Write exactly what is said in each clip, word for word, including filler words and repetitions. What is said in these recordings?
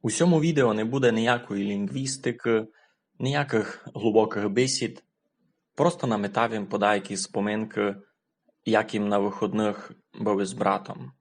У сьому відео не буде ниякої лінґвістикы, ниякых глубокых бесід. Просто наметав им подайкі споминкы, як им на выходных быв из братом.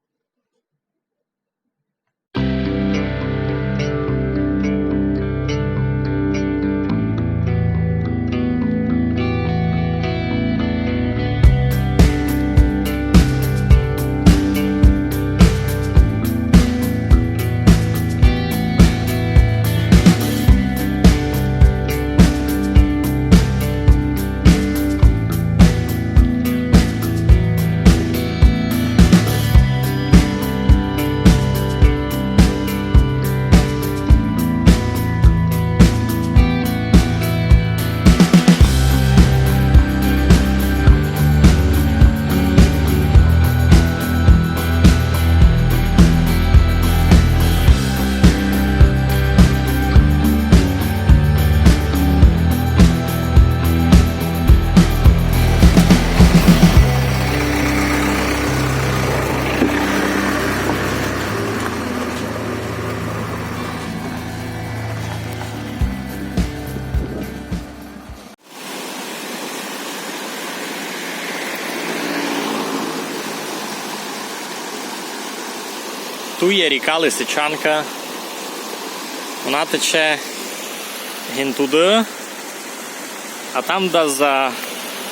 Туй є ріка Лисичанка. Вона тече гин туды, а там десь за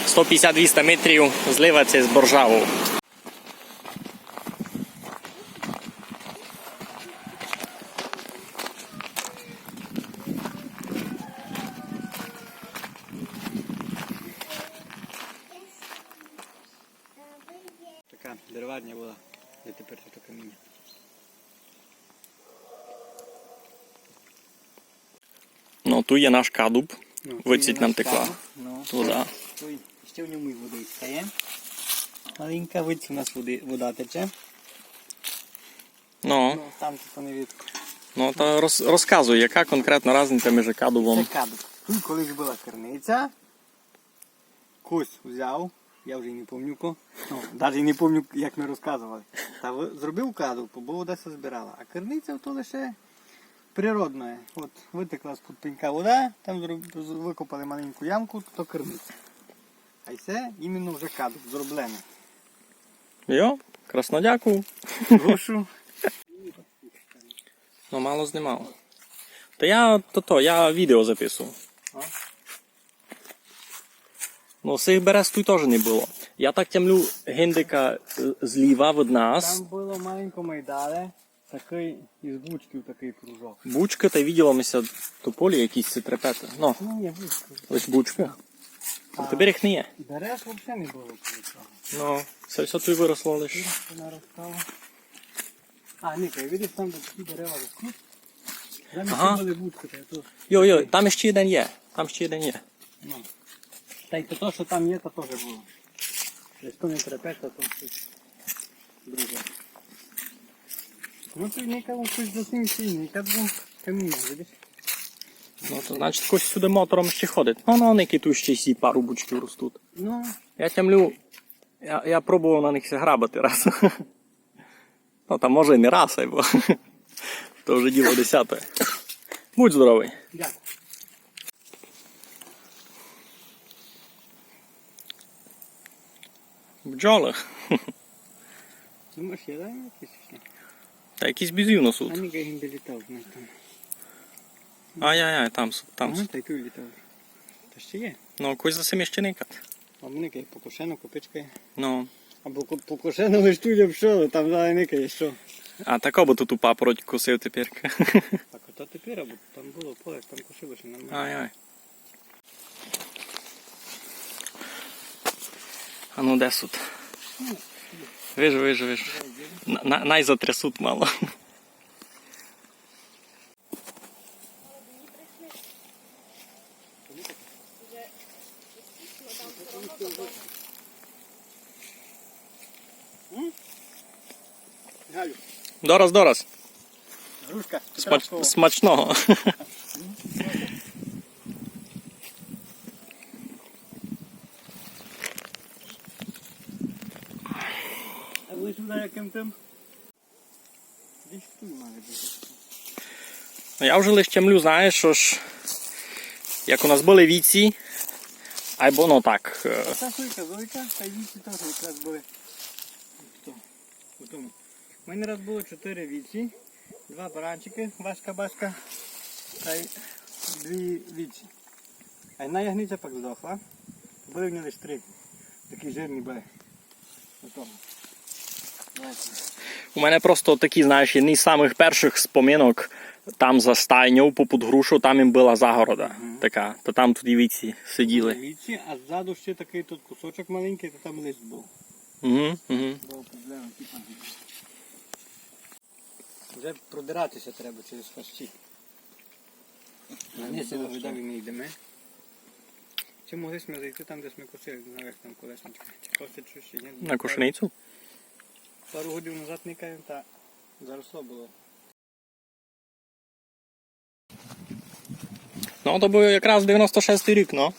сто пятдесят-двіста метрів злива ся з Боржавов. Така дереварня была, де тепер туй каміня. Ну, туй є наш кадуб. Ну, туй є наш кадуб, ну. Видціть нам текла вода. Туй іщи в ньому й водичка є. Маленька, видціть, у нас води-, вода тече. Ну. Ну, там тілько не видко. Ну, та роз-, розказуй, яка конкретна разниця між кадубом? Се кадуб. Туй колись была керниця, Кось взяв, я вже й не помню ко. Ну, даже й не помню, як мы розказовали. Та вы-, зробив кадуб, бо вода ся збирала. А керниця то лише природна. От вытекла з-під пенька вода, там зроб-, з-, выкопали маленьку ямку, то керниця. А й се іменно вже кадуб зробленый. Йо, красно дякую. Прошу. Ну, мало знімав. Та я то, то, я відео записував. А? Ну, сих берез туй тоже не было. Я так тямлю, гиндика, е, зліва від нас. Там было маленько май дале, такый із бучків такый кружок. Бучкы, та й виділо ми ся тополі якісь ці трепеты. Ну, ні, ні, бучкы. Лиш бучкы. А тепер їх не є. Берез вообще не было коло того. Ну, се всьо туй выросло лиш. Туй вона ростала. А, ні, та видиш, там де такі дерева ростуть. Там іщи были бучкы, та то. Йо, йо, там іщи єден є. Там іщи єден є. Ну. Та й то, што там є, то тоже было. Десь то не трепет, а то щось друге. Ну, то й никав, щось за тым іщи никав, бо каміння, видиш? Ну, то значить, хтось сюды мотором іщи ходить. Ну, ну, які туй іщи сі пару бучків ростуть. Ну. Я тямлю, я, я пробовав на них ся грабати раз. Ну, та може й не раз, айбо то вже діло десяте. Будь здоровый. Дякую. Бджолы. Думаєш, є там якісь ще? Та якісь бізівно суть. А ну-ка, він долітав, знаєш, там. Ай-яй-яй, там суть, там суть. Ага, та й туй літав. Та ще є. Ну, когось за сим іщи никать. А мені кай покошено, копичка є. Ну. Або ко-, покошено лиш туй, я пішов, там далі никає, што. А тако бы ту папороть косив тепер. Так ото тепер, або там было поле, там косило ся нормално. Ай-ай. А ну, де суть? Вижу, вижу, вижу. На, на, най затрясуть мало. Дораз, дораз. Грушка. Смач-, смачного. А вы сюда яким тым? Десь туй мали быти. Ну, я вже лиш тямлю, знаєш, ож як у нас были вівці, айбо, ну, так, е, Оця сойка, зойка, та й вівці теж якраз были. Хто? У тому. У мене раз было чотири вівці, два баранчикы, Васька, Баська, та й дві вівці. А одна ягниця пак здохла. Были в ній лиш три. Такі жирні были. Ото. У мене просто такі, знаєш, одні з самых першых споминок там за стайньов попуд грушу, там їм была загорода така. Та там тоді вівці сиділи. Вівці, а ззаду ще такый тут кусочок маленькый, то там лист быв. Угу, угу. Быв проблема, типа. Вже продирати ся треба через хащі. А ми ся далі не йдеме. Чи могли сьме зайти там, де сьме косили, наверх там колесничка? Чи косять щось, чи ні? На Кошеницю? Пару годин назад никаєм, та заросло было. Ну, то быв якраз девяносто шестый рік, ну.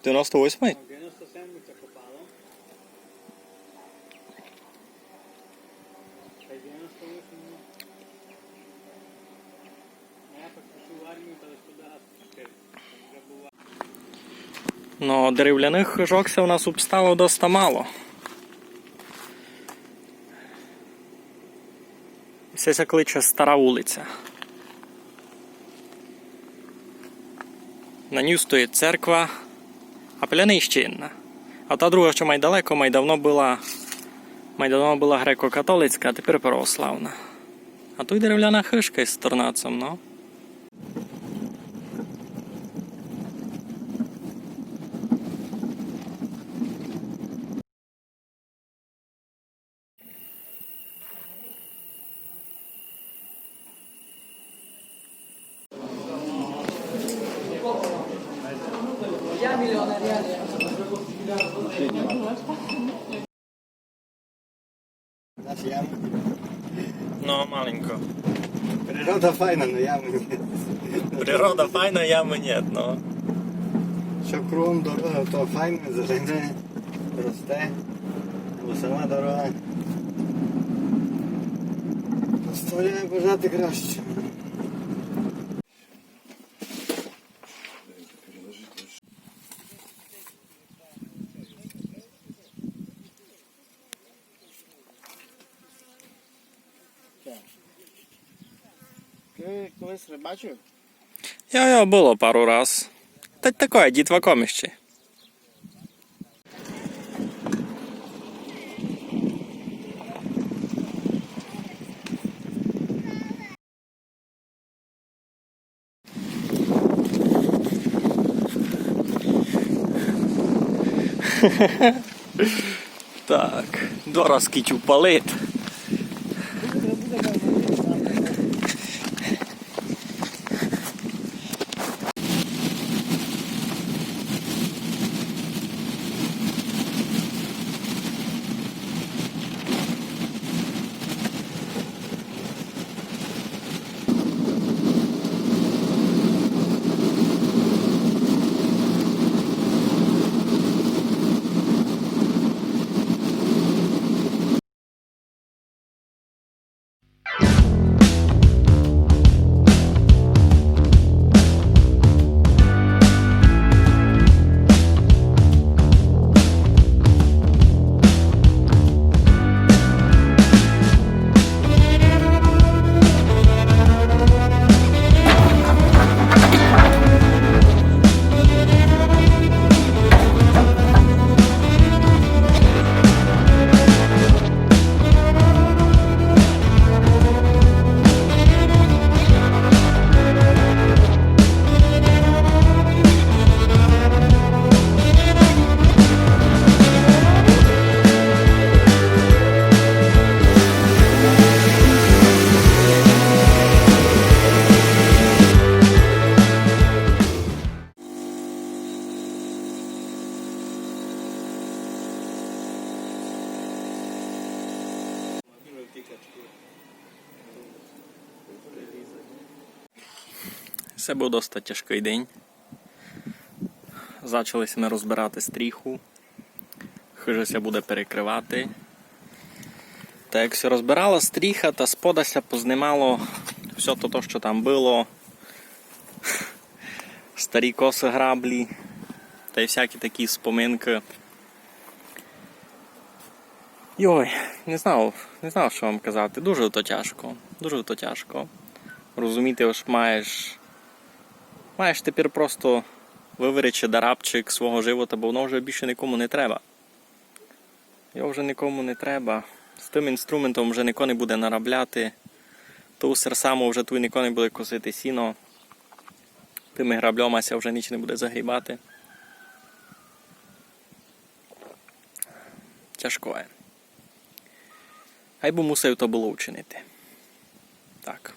Девяносто восьмый? Девяносто семый ся копало. Та й девяносто восьмый. А я пак пішов в армію, та лиш туды раз чотири. Вже бува. Но деревляных хыжок ся у нас обстало доста мало. Се ся кличе Стара улиця. На ній стоїть церква, а біля неї ще єдна. А та друга, што май далеко, май давно была, май давно была греко-католицька, а тепер православна. А туй деревляна хыжка із торнацом, ну. Наші ямы. Ну, маленько. Природа файна, но ямы нет. Природа файна, ямы нет, ну. Што кругом дорога, то файне, зелене, росте, бо сама дорога. Оставляє бажати краще. Ты колись рыбачив? Йо, йо, было пару раз. Та й такоє, дітваком іщи. Так, два раз кіть упалить. Се быв доста тяжкый день. Зачали сьме розбирати стріху. Хыжа ся буде перекрывати. Та як ся розбирала стріха, та спода ся познимало всьо то, то, што там было. Старі косы, граблі тай всякі такі споминкы. Йой, не знав, не знав, што вам казати. Дуже то тяжко, дуже то тяжко. Розуміти, ож маєш, маєш тепер просто выверечи дарабчик свого живота, бо воно вже більше никому не треба. Його вже никому не треба. З тым інструментом вже нико не буде нарабляти. Ту серсаму вже туй нико не буде косити сіно. Тыми грабльома ся вже ніч не буде загрібати. Тяжко є. Гай бы мусив то было учинити. Так,